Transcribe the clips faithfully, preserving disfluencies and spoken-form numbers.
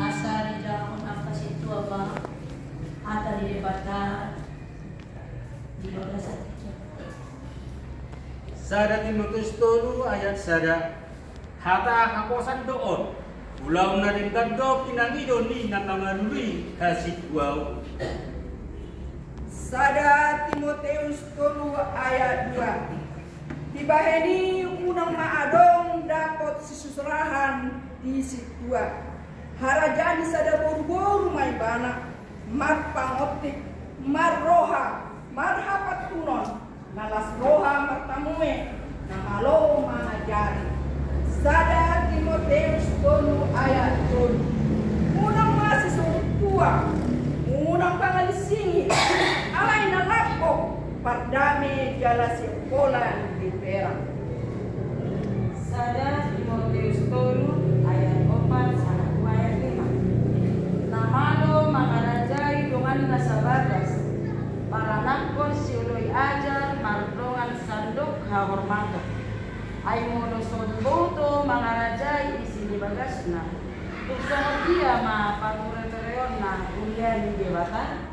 Asa dijalo angka sintua ma hata ni Debata di bagasan. Sada Timoteus tolu ayat sada. Hata haposan do on, ulaon na denggan do pinangido ni na mangalului hasintuaon. Sada Timoteus tolu ayat dua. Dibahen i unang ma adong dapot sisusurahan di sintua. Harajaan ni sada boruboru ma ibana, marpangontik, marroha, marhapantunon, na las roha martamue, na malo mangajari. Sada Timoteus tolu ayat tolu. Unang ma sisogot tua, unang pangalinsingi, alai na lambok, pardame jala siholan di perak. Sada Timoteus tolu ayat opat sahat tu ayat lima. Na malo mangarajai donganna sabagas, paranakhon sioloi ajar mardongan sandok hahormaton. Ai molo so diboto mangarajai isi ni bagasna, tung songon dia ma paturetureonna huria ni Debata?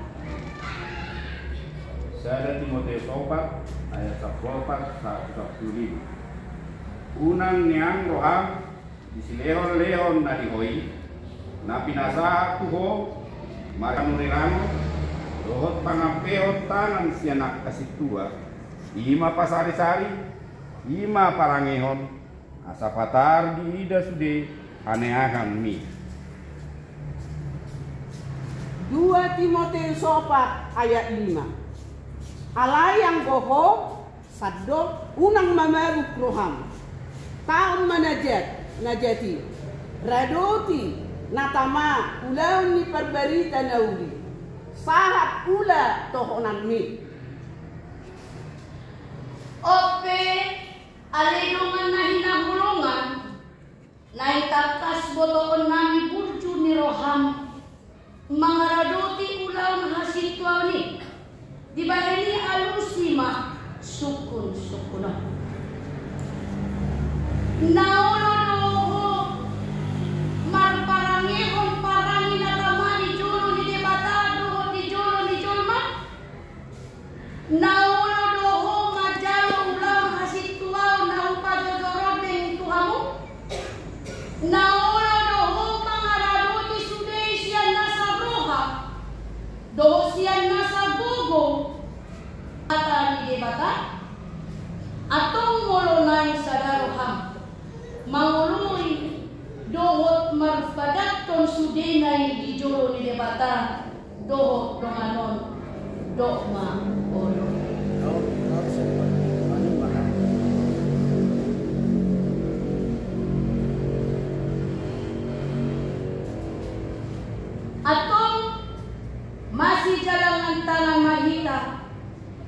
Sada Timoteus opat ayat sampulu opat sahat tu sampulu lima. Unang nian roham di silehonlehon na di ho i, na pinasahat tu ho marpanurirangon dohot pangampehon tangan sian angka sintua, i ma pasarisari, i ma parangehon, asa patar diida sude haneahanmi. Dua Timoteus opat ayat lima. Alai anggo ho sandok, unang mamaruk roham. Taon ma na jat, na jat i. Radoti na tama ulaon ni parbarita na uli, sahat ula tohonanmi. On pe, ale dongan na hinaholongan, naeng tangkas botoonnami burju ni roham mangaradoti ulaon hasintuaon i. Dibahen i alusi ma sungkunsungkun on. Na olo do ho marparangehon parange na tama di jolo ni Debata dohot di jolo ni jolma? Na olo do ho manjalo ulaon hasintuaon na hupajojo rondeng tu hamu? Na olo do ho mangaradoti sude sian nasa roha dohot sian nasa gogo hata ni Debata? Antong molo naeng sada roham mangoloi dohot marpadathon sudena i di jolo ni Debata dohot dongan on, dok ma olo. Antong masijalangan tangan ma hita,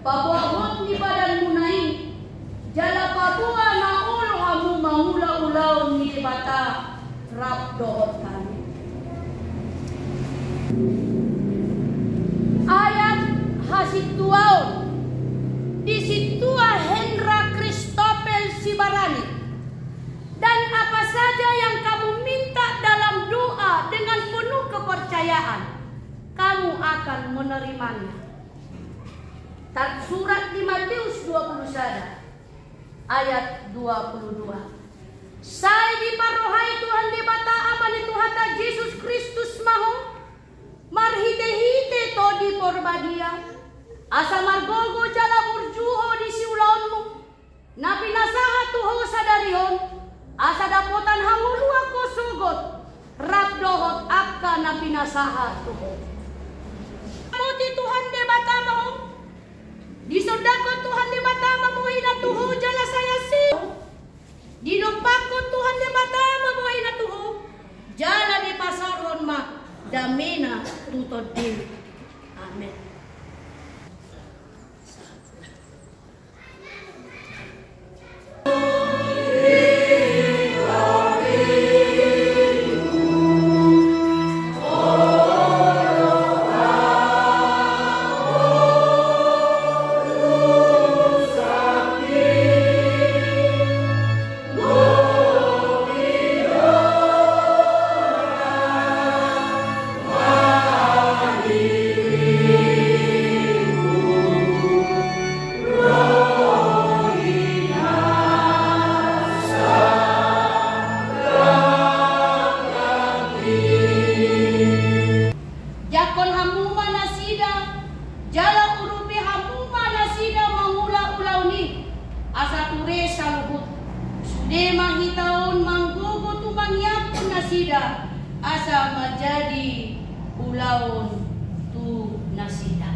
paboahon ni badanmuna i, jala paboa na olo hamu mangula ulaon ni Debata rap dohot hami. Ayat hasintuaon di Sintua Hendra Kristopel Sibarani. Dan apa saja yang kamu minta dalam doa dengan penuh kepercayaan, kamu akan menerimanya. Tarsurat di Matius dua puluh sada ayat dua puluh dua. Sai diparrohai Tuhan Debata Ama ni Tuhanta Jesus Kristus ma ho, marhitehite Tondi Porbadia, asa margogo jala burju ho di siulaonmu, na pinasahat tu ho sadari on, asa dapotan hangoluan ho sogot rap dohot angka na pinasahat tu ho. Mauliate Tuhan Debata ma ho. Disondangkon Tuhan Debata ma bohina tu ho. damena tu tondim. Amen. Jangkon hamu ma nasida, jala urupi hamu ma nasida mangula ulaon i, asa ture saluhut. Sude ma hita on manggogo tumangiangkon nasida, asa manjadi ulaon tu nasida.